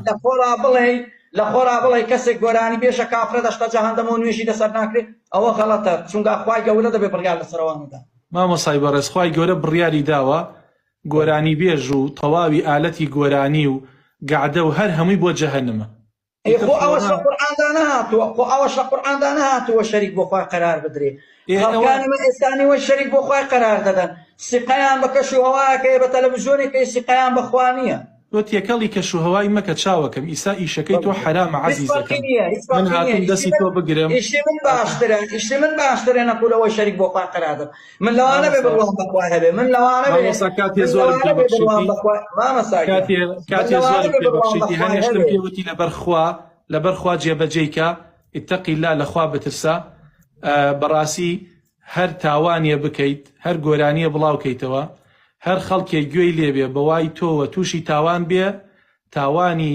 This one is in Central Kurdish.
لە خۆڕا بڵێی لە خۆڕا بڵێی کەسێک گۆرانی بێژە کافرە دەشتە جەهەندەمەوە نوێژی لەسەر ناکرێ ئەوە غەڵەتە چونکە خوای گەورە دەبێ بڕیار لەسەر ئەوانە دا. مامۆستای بەڕێز خوای گەورە بڕیاری داوە گۆرانیبێژ و تەواوی ئالەتی گۆرانی و گەعدە و هەر هەمووی بۆ جەهەنمە. ئەی ئیتر خۆ ئەوەش لە خۆ قورئاندا نەهاتووە خۆ ئەوەش لە قورئاندا نەهاتووە شەریک بۆ خوای قەرار بدرێ ئێ ئەوە خەڵکانی مە ئێستا نیوەی شەریک بۆ خوای قەرار دەدەن سیقەیان بە کەش و هەواکەیە بە تەلەڤزیۆنێکەیە سیقەیان بە خوا نییە. تۆ تێکەڵی کەش و هەوای مەکە چاوەکەم ئیسا ئیشەکەی تۆ حەرامە هیچ فەرقی عەزیزەکەم نییە هیچ من فەرقی نییە هاتووم ئیشی دەستی من تۆ بگرم ئیشی من باشترە ئیشی من باشترە نەکو لەوەی شەریک بۆ خوای قەرار دەم من لەوانە بێ مامۆستا بڕوام بە خوای هەبێ من لەوانە بێ مامۆستا کاتێ من زۆرم لەوانە پێ بێ بڕوام بەخشیتی بە خوای مامۆستا گیان کاتێ من کاتێ لەوانە زۆرم بێ پێ بڕوام بە بەخشیتی خوای هەنێ شتم هەبێ پێ وتی لەبەر خوا لەبەر خوا جێبەجێی کە اتقی اللە لەخوا بترسە بەڕاستی هەر تاوانێ بکەیت هەر گۆرانیە بڵاو کەیتەوە هەر خەڵکێ گوێی لێبێ بەوای تۆوە توشی تاوان بێ تاوانی.